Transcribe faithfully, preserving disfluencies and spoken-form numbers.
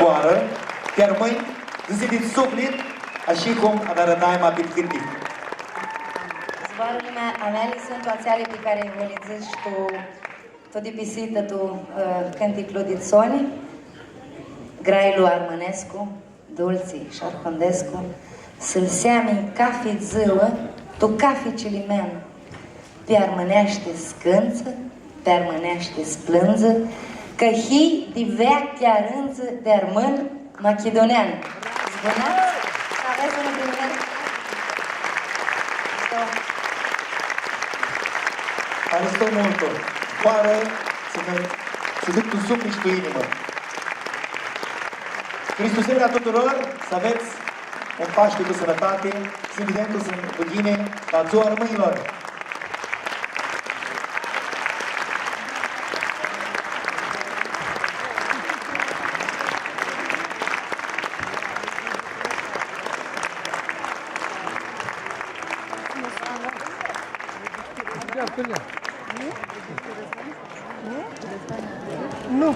Zboarã, ti armãnj, dzãsi dit suflit, ashi cum adarã daima pit cãntic. Zboarãli a meali suntu atseali pi cari u dzãsh tu, tu dipisitã, tu, ã, cãnticlu dit soni, grailu armãnescu, dultsi shi arhundescu, s-lu seami cafi dzuã, tu cafi cilimean, pi armãneashti s-cãntsã, pi armãneashti s-plãndzã, cã hii di veaclja rãndzã di armãn machidunean. S-bãnats, s-avets unã binimirã. Haristo multu. Zboarã, s-nã, s-duc tu suflit shi tu inimã. Hristuseri a tuturor, s-avets un Pashti cu sãnãtati, s-nã videm cu sãn-, cu ghini la Dzua Armãnjlor. Nu.